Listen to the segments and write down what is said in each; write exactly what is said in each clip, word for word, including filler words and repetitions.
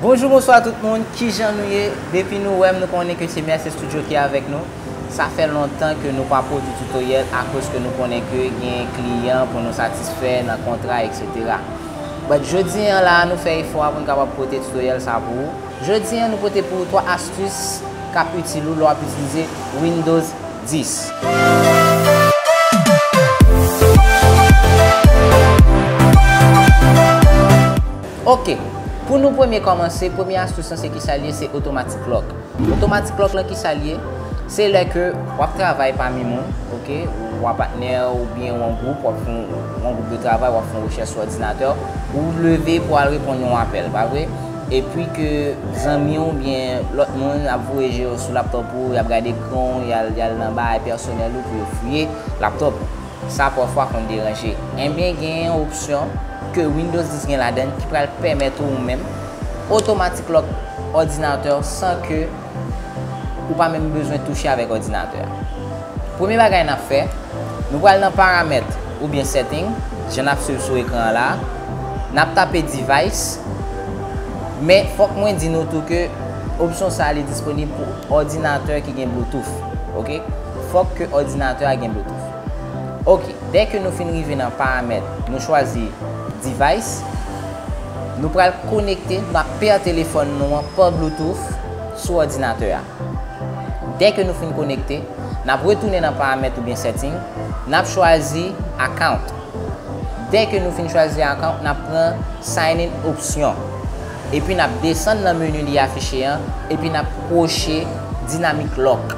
Bonjou, bonswa tout moun, kijan nou ye? Depi nou wè m, nou konnen ke se Mercy Studio ki avèk nou. Sa fè lontan ke nou pa pwodui tutoriel akoz ke nou konnen ke gen kliyan pou nou satisfè nan kontra, et cetera. But jodi an la, nou fè efò a pou n kapab pote tutoriel sa pou ou. Jodi an, nou pote pou ou twa astis k ap itil ou lè w ap itilize Windows dis. Ok, pou nou premye kòmanse, premye astis lan se kisa l ye, se automatic lock. Automatic lock lan kisa l ye? Se lè ke w ap travay pami moun, ok, ou a patnè oubyen w an gwoup, w ap fè yon, yon gwoup de travay, w ap fè yon rechèch sou òdinatè, ou leve pou al reponn yon apèl, pa vre? Epi ke zanmi w oubyen lòt moun ap voye je yo sou laptop ou, y ap gade ekran w, y al, y al nan bagay pèsonèl ou pou yo fouye laptop ou. Sa pafwa konn deranje. Ebyen, gen yon opsyon ke Windows dis gen ladan l ki pral pèmèt ou, ou menm, automatic lock òdinatè w san ke ou pa menm bezwen touche avèk òdinatè a. Premye bagay n ap fè, nou pral nan paramèt oubyen setting, jan n ap swiv sou ekran an la. N ap tape device, men fòk mwen di nou tou ke opsyon sa a li disponib pou òdinatè ki gen Bluetooth, ok? Fòk ke òdinatè a gen Bluetooth. Ok, dèke nou fin rive nan paramèt, nou chwazi device, nou pral konekte, n ap pè telefòn nou an pa Bluetooth sou òdinatè a. Dèke nou fin konekte, n ap retounen nan paramèt oubyen setting, n ap chwazi account. Dèke nou fin chwazi account, n ap pran sign in option. Epi n ap desann nan meni li afiche an, epi n ap kwoche dynamic lock.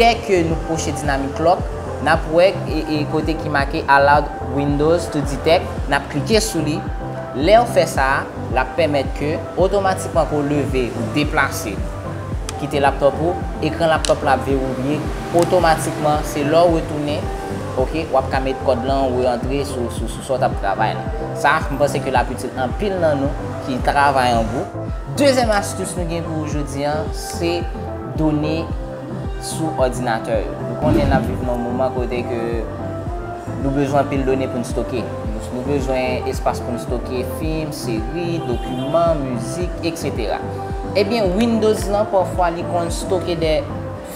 Dèke nou kwoche dynamic lock, n ap wè e, e kote ki make allow Windows to detect, n ap klike sou li. Lè w fè sa a, l ap pèmèt ke otomatikman ke w leve, ou deplase, kite laptop ou, ekran laptop la ap vewoubye otomatikman. Se lè w retounen, ok, w ap ka met kòd lan, ou rantre sou, sou, sou sa w t ap travay la. Sa, m panse ke l ap itil anpil nan nou ki travay an gwoup. Dezyèm astis nou gen pou ou jodi an, se done sou òdinatè yo. Nou konnen n ap viv nan yon moman kote ke nou bezwen anpil done pou n stoke. Nou, nou bezwen espas pou n stoke fim, seri, dokiman, mizik, et cetera. Ebyen, Windows lan, pafwa, li konn stoke de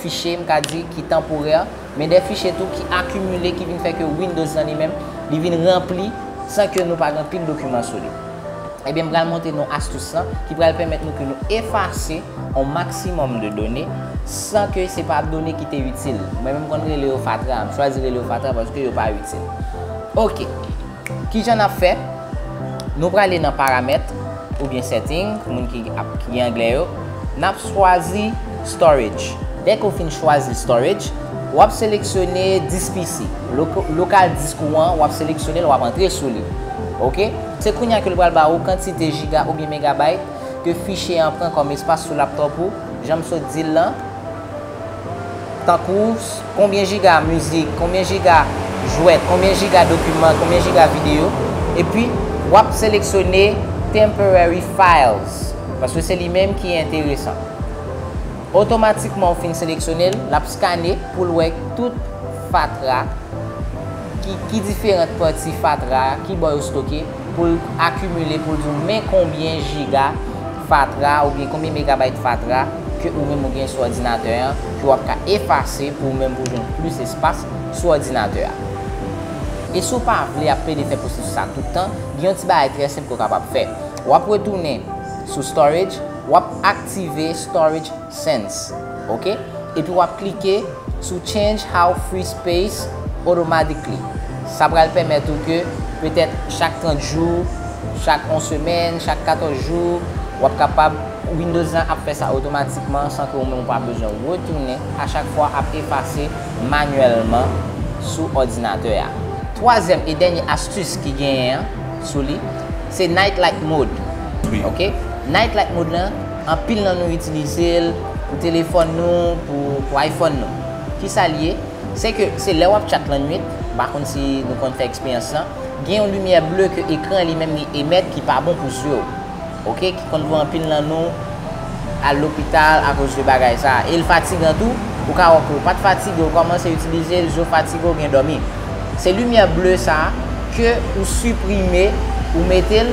fichye, m ka di, ki tanporè, men de fichye tou ki akimile, ki vin fè ke Windows lan li menm, li vin ranpli san ke nou pa gen anpil dokiman sou li. Ebyen, m pral montre nou astis lan ki pral pèmèt nou ke nou efase yon maksimòm de done san ke se pa done ki te itil. Mwen menm, m konn rele yo fatra, m chwazi rele yo fatra paske yo pa itil. Ok. Kijan n ap fè? Nou prale nan paramèt oubyen setting, pou moun ki ap, ki gen anglè yo. N ap chwazi storage. Dèke w fin chwazi storage, w ap seleksyone dis P C. Loko-, lokal disk ou an, w ap seleksyone l, w ap antre sou li. Ok? Se kounye a ke l pral ba ou kantite jiga oubyen megabayt ke fichye an pran kòm espas sou laptop ou, jan m sot di l lan. Tankou s-, konbyen jiga mizik, konbyen jiga jwèt, konbyen jiga dokiman, konbyen jiga videyo. Epi, w ap seleksyone temporary files, paske se li menm ki enteresan. Otomatikman, w fin seleksyone l, l ap skane pou l wè tout fatra, ki, ki diferan pati fatra, ki bò yo stoke, pou l akimile, pou l di w men konbyen jiga fatra oubyen konbyen megabayt fatra ke ou menm ou gen sou òdinatè an, ke w ap ka efase pou ou menm pou w jwenn plis espas sou òdinatè a. E si w pa vle ap plede fè pwosesis sa tout tan, gen yon ti bagay trè senp ke w kapab fè. W ap retounen sou storage, w ap aktive storage sense, ok? Epi w ap klike sou Change how free space automatically. Sa pral pèmèt ou ke petèt chak trant jou, chak yon semèn, chak katòz jou, w ap kapab, Windows lan ap fè sa otomatikman san ke ou menm ou pa bezwen retounen a chak fwa ap efase manyèlman sou òdinatè a. Twazyèm e dènye astis ki genyen an sou li, se night light mode. Ok? Night light mode lan, anpil nan nou itilize l pou telefòn nou, pou, pou iPhone nou. Kisa l ye? Se ke se lè w ap chat lannwit, m pa konn si nou konn fè eksperyans lan, gen yon limyè ble ke ekran li menm li emèt ki pa bon pou zye w. Ok? Ki konn voye anpil nan nou al lopital akoz de bagay sa a. E l fatigan tou, ou ka wè ke w pa t fatige, ou kòmanse itilize l, zye w fatige, ou gen dòmi. Se limyè ble sa a ke ou siprime, ou mete l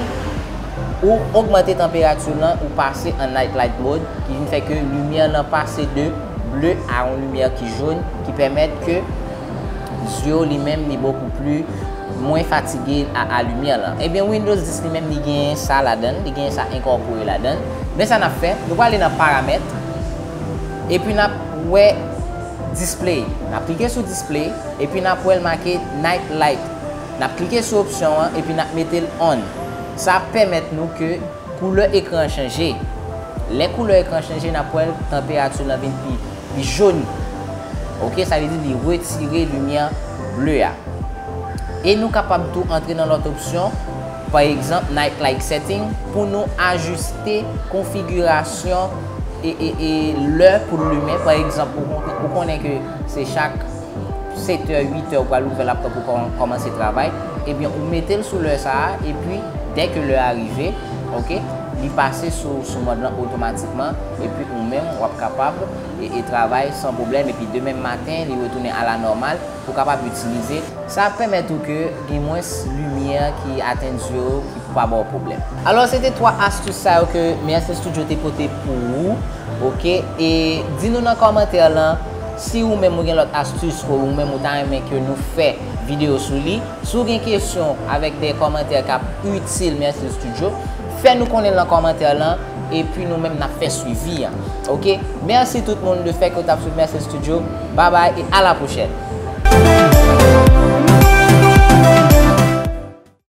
Ou ogmante tanperati w lan, ou pase an night light mode, ki vin fè ke limyè lan pase de ble a yon limyè ki jòn, ki pèmèt ke zye w li menm li bokou pli mwen fatige a, a limyè lan. Ebyen, Windows dis li menm li genyen sa ladan l, li genyen sa enkòpore ladan l. Men sa n ap fè, nou prale nan paramèt, epi n ap wè display. N ap klike sou display, epi n ap wè l make night light. N ap klike sou opsyon an, epi n ap mete l on. Sa ap pèmèt nou ke koulè ekran an chanje. Lè koulè ekran an chanje, n ap wè tanperati lan vin pi, pi jòn. Oke, sa vle di li retire limyè ble a. E nou kapab tou antre nan lòt opsyon, pa egzanp, night light setting, pou nou ajiste konfigirasyon e, e, e lè pou l limen. Pa egzanp, ou, ou konnen ke se chak sèt è, uit è ou pral ouvè laptop ou kòm- kòmanse travay, ebyen ou mete l sou lè sa a, epi dèke lè a rive, oke, li pase sou, sou mòd lan otomatikman, epi ou menm w ap kapab e, e travay san pwoblèm, epi demen maten li retounen a la nòmal, pou kapab itilize. Sa ap pèmèt ou ke gen mwens limyè ki atenn zye w, ki pou pa ba w pwoblèm. Alò, se te twa astis sa yo ke Mercy Studio te pote pou ou, oke? E di nou nan kòmantè lan si ou menm ou gen lòt astis ke ou menm ou ta renmen ke nou fè videyo sou li. Si w gen kesyon avèk de kòmantè k ap itil Mercy Studio, fè nou konnen nan kòmantè lan, epi nou menm n ap fè swivi an, oke? Mèsi tout moun de fè ke w t ap swiv Mercy Studio. Babay e a la pwochèn.